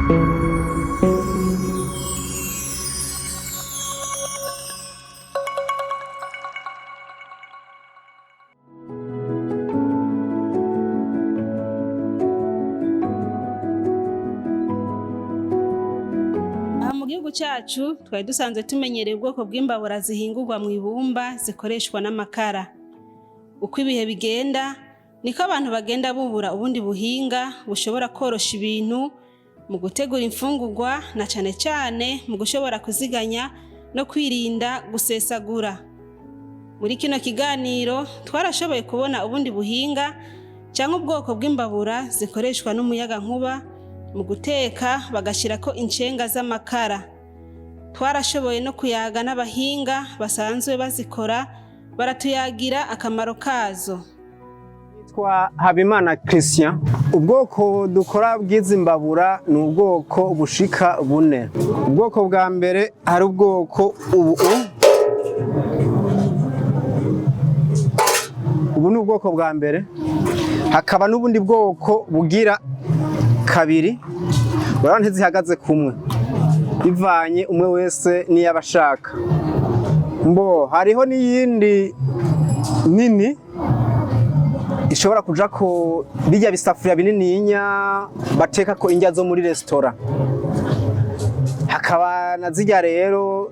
Aha mu gihugu cyacu twari dusanzwe tumenyereye ubwoko bw'imbabura zihingurwa mu ibumba zikoreshwa n'amakara. Uko ibihe bigenda niko abantu bagenda bubura ubundi buhinga bushobora korosha ibintu mu gutegura imfungurwa, na cane cane mu gushobora kuziganya no kwirinda gusesagura. Muri kino kiganiro twarashoboye kubona ubundi buhinga cyangwa ubwoko bw'imbabura zikoreshwa n'umuyagankuba mu guteka, bagashyirako incenga z'amakara. Twarashoboye no kuyaga n'abahinga basanzwe bazikora, baratuyagira akamaro kazo. Nitwa Habimana Christian. Ubwoko dukora bw'izi mbabura ni ubwoko bushika bune. Ubwoko bwa mbere, hari ubwoko ubu. Ubu ni ubwoko bwa mbere. Hakaba n'ubundi bwoko bugira kabiri. Urabona ntizihagaze kumwe, bivanye umwe wese niyo aba ashaka. Mbo hariho n'iyindi nini ishobora kuja ko bijya bisafuriya binininya bateka ko indya zo muri resitora. Hakaba na zirya rero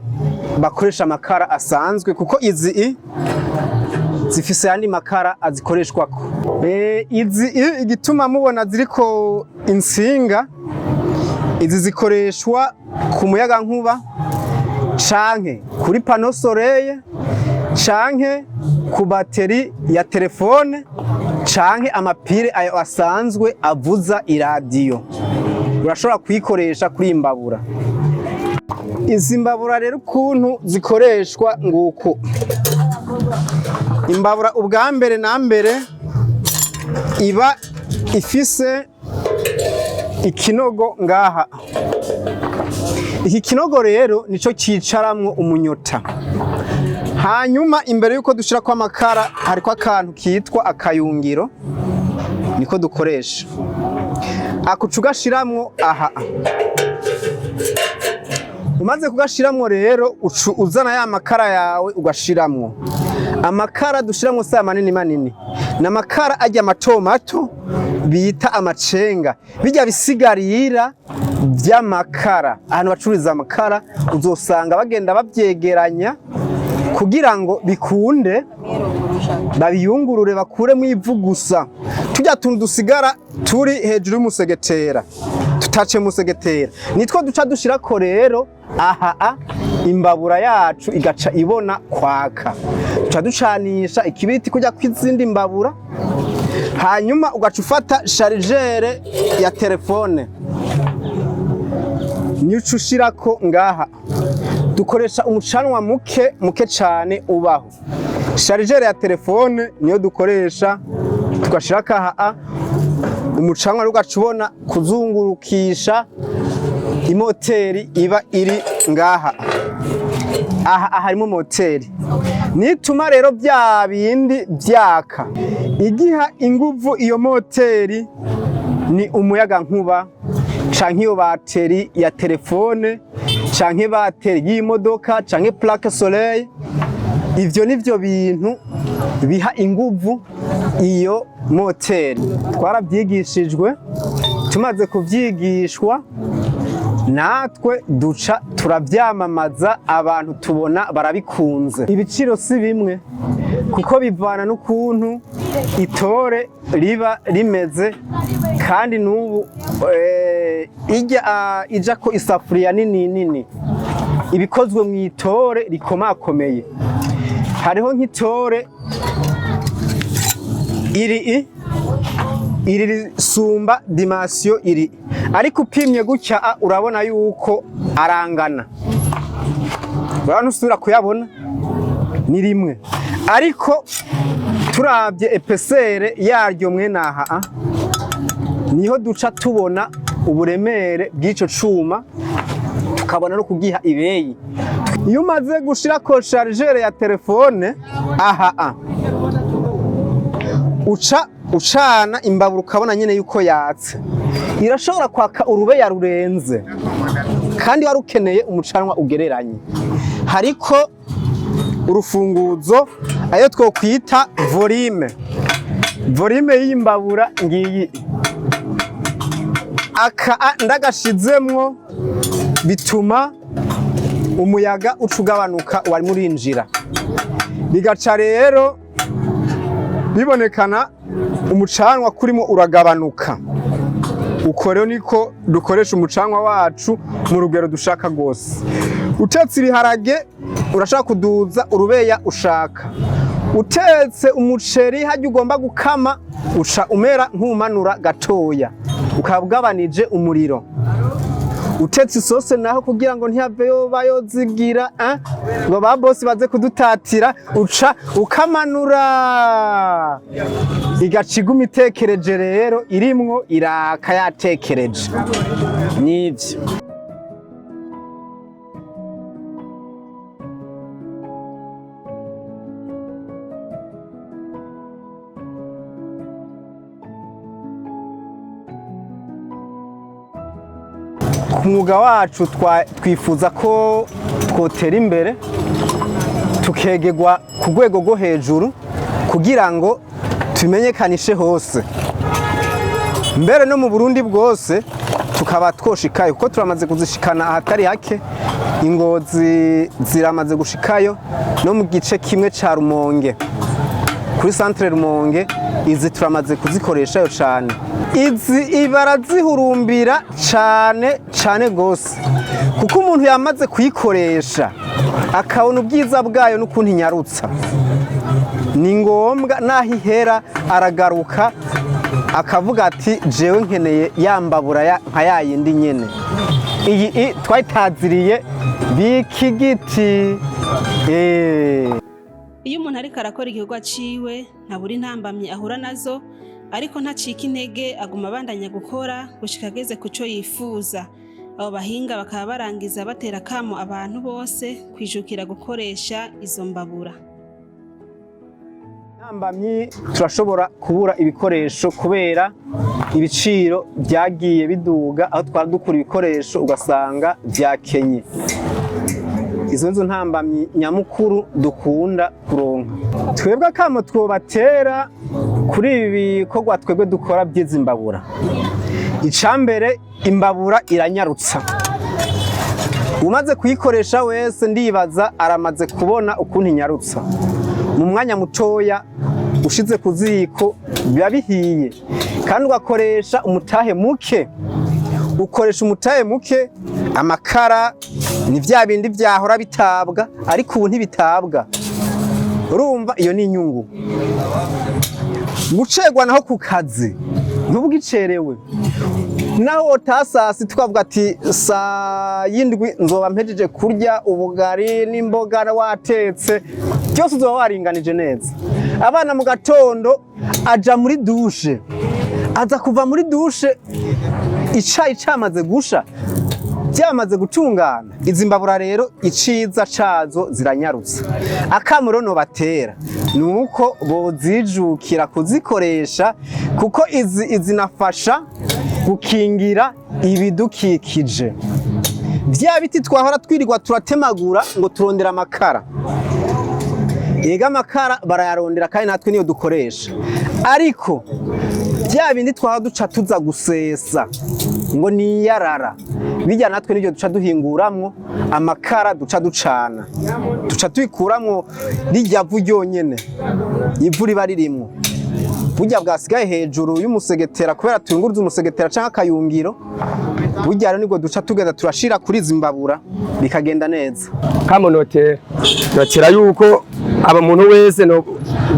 bakoresha amakara asanzwe, kuko izi zifise ayandi makara azikoreshwako. Izi igituma mubona ziriko insinga, izi zikoreshwa ku muyagankuba canke kuri panneau solaire canke ku bateri ya telefone canke amapire ayo asanzwe avuza iradiyo. Urashobora kuyikoresha kuri iyi mbabura. Izi mbabura rero ukuntu zikoreshwa nguku: imbabura ubwa mbere na mbere iba ifise ikinogo ngaha. Iki kinogo rero nico cicaramwo umunyota. Hanyuma imbere yuko dushirako amakara, hariko akantu kitwa akayungiro, niko dukoresha. Ako uca ugashiramwo aha. Umaze kugashiramwo rero, uca uzana ya makara yawe ugashiramwo. Amakara dushiramwo si manini manini, ni amakara arya mato mato bita amacenga, bijya bisigarira vy'amakara. Ahantu bacururiza amakara uzosanga bagenda bavyegeranya kugira ngo bikunde babiyungurure, bakuremo ivu gusa. Turya tuntu dusigara turi hejuru y'umusegetera, tutace musegetera, nitwo duca dushirako rero aha. Imbabura yacu igaca ibona kwaka. Duca ducanisha ikibiriti kujya kw'izindi mbabura. Hanyuma ugaca ufata chargeur ya telefone, nico ushirako ngaha. Dukoresha umucanwa muke muke cane ubaho. Chargeur ya telefone niyo dukoresha, tugashirako aha. Umucanwa ugaca ubona kuzungurukisha imoteri iba iri ngaha. Aha harimo moteri, nituma rero bya bindi vyaka. Igiha inguvu iyo moteri ni umuyagankuba canke iyo bateri ya telefone canke bateri y'imodoka canke plaque solaire. Ivyo nivyo bintu biha inguvu iyo moteri. Twaravyigishijwe. Tumaze kuvyigishwa natwe duca turavyamamaza, abantu tubona barabikunze. Ibiciro si bimwe, kuko bivana n'ukuntu itore riba rimeze. Kandi n'ubu ijya ija ko isafuriya nini nini ibikozwe mu itore rikomakomeye. Hariho nk'itore iri iri risumba dimension iri, ariko upimye gutya urabona yuko arangana. Urabona usubira kuyabona ni rimwe, ariko turabye épaisseur yaryo mwene aha niho duca tubona uburemere bw'ico cuma, tukabona no kugiha ibeyi. Iyo umaze gushirako chargeur ya telefone aha, uca Ucana imbabura ukabona nyene yuko yatse, irashobora kwaka urubeya rurenze kandi wari ukeneye umucanwa ugereranye. Hariko urufunguzo, ayo twokwita volume. Volume y'imbabura ngiyi, aka ndagashizemwo bituma umuyaga uca ugabanuka wari murinjira, bigaca rero bibonekana umucanwa kurimo uragabanuka. Uko rero niko dukoresha umucanwa wacu mu rugero dushaka rwose. Utetse ibiharage urashaka kuduza urubeya ushaka, utetse umuceri hajya ugomba gukama uca umera nk'umanura gatoya, ukaba ugabanije umuriro. Utetse isose naho, kugira ngo ntihave yoba yozigira ngo ba bosi baze kudutatira, uca ukamanura, igaca iguma itekereje. Rero irimwo iraka yatekereje, nivyo. Ku mwuga wacu twifuza ko twotera imbere, tukegegwa ku rwego rwo hejuru kugira ngo tumenyekanishe hose, mbere no mu Burundi bwose tukaba twoshikayo, kuko turamaze kuzishikana ahatari hake. Ingozi ziramaze gushikayo, no mu gice kimwe ca Rumonge, kuri centre Rumonge, izi turamaze kuzikoreshayo cane. Izi barazihurumbira cane cane gose, kuko umuntu yamaze kuyikoresha akabona ubwiza bwayo n'ukuntu inyarutsa, ni ngombwa naho ihera aragaruka akavuga ati: "Jewe nkeneye ya mbabura nka ya yindi nyene." Iyi twayitaziriye bikigiti. Iyo umuntu ariko arakora igikorwa ciwe, ntabura intambamyi ahura nazo, ariko ntacika intege, aguma abandanya gukora gushika ageze ku co yifuza. Abo bahinga bakaba barangiza batera akamo abantu bose kwijukira gukoresha izo mbabura. Intambamyi, turashobora kubura ibikoresho kubera ibiciro byagiye biduga, aho twara dukura ibikoresho ugasanga byakenye. Izo nizo ntambamyi nyamukuru dukunda kuronka. Twebwe akamo twobatera kuri ibi bikorwa twebwe dukora by'izi mbabura, icambere, imbabura iranyarutsa. Umaze kuyikoresha wese, ndibaza aramaze kubona ukuntu inyarutsa. Mu mwanya mutoya ushize ku ziko biba bihiye, kandi ugakoresha umutahe muke, ukoresha umutahe muke. Amakara ni vya bindi vyahora bitabwa, ariko ubu ntibitabwa. Urumva iyo ni inyungu. Gucerwa naho ku kazi ntubugicerewe, naho wotasasi tukavuga ati saa y'indwi nzoba mpejeje kurya ubugari n'imboga watetse, byose uzoba waringanije neza. Abana mu gatondo aja muri douche, aza kuva muri douche icayi camaze gusha, byamaze gutungana. Izi mbabura rero iciza cazo ziranyarutsa. Akamuro no batera ni uko bozijukira kuzikoresha, kuko izi zinafasha gukingira ibidukikije. Vya biti twahora twirirwa turatemagura ngo turondera amakara, ega amakara barayarondera kandi natwe niyo dukoresha, ariko bya bindi twahora duca tuza gusesa ngo niyarara bijya, natwe nibyo duca duhinguramwo amakara, duca ducana, duca tubikuramwo rirya vu ryonyene, ivu riba ririmwo burya bwasigaye hejuru y'umusegetera, kubera tuyunguruza umusegetera canke akayungiro. Burya rero nibwo duca tugenda turashira kuri izi mbabura, bikagenda neza. Kamo notera notera yuko aba muntu wese, no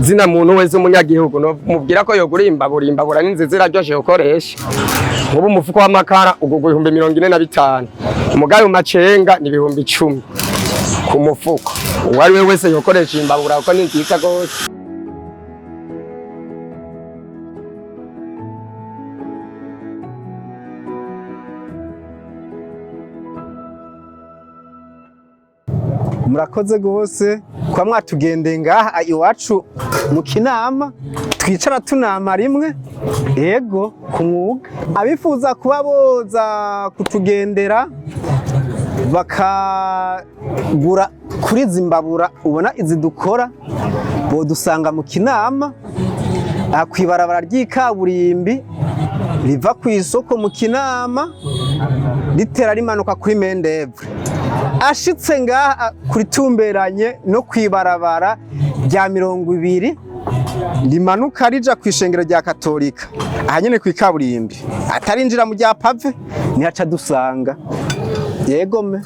zina muntu wese umunyagihugu, no mubwira ko yogura imbabura. Imbabura ni nziza, iraryoshe gukoresha. Nk'ubu umufuko w'amakara ugurwa 45,000, umugayo macenga ni 10,000 ku mufuko. Uwo ari we wese yokoresha imbabura kuko ni nziza gose. Murakoze gose. Kuba mwatugendeye ngaha iwacu mu Kinama, twicara tunama rimwe, yego, ku mwuga. Abifuza kuba boza kutugendera bakagura kuri izi mbabura ubona izi dukora, bodusanga mu Kinama aha kw'ibarabara ry'ikaburimbi riva ku isoko mu Kinama, ritera rimanuka kuri Mendevre. Ashitse ngaha kuri tumberanye no kw'ibarabara rya 20 rimanuka rija ku ishengero rya Katolika, aha nyene kw'ikaburimbi, atarinjira mu rya pavé, nihaca dusanga. Yego me.